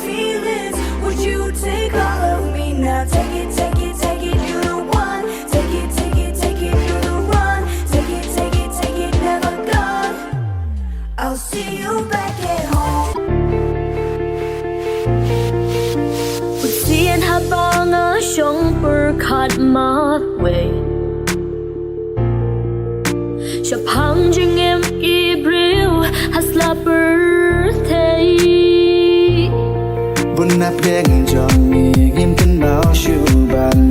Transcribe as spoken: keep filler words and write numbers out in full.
feelings. Would you take all of me now? Take it, take it, take it, you're the one. Take it, take it, take it, you're the one. Take it, take it, take it, never gone. I'll see you back at home. Put sien ha ba nga shong pyrkhat marwei. Shaphang jingim ki briew ha sla pyrthei. Bun na pdeng jong ngi ngim kynmaw shuh ban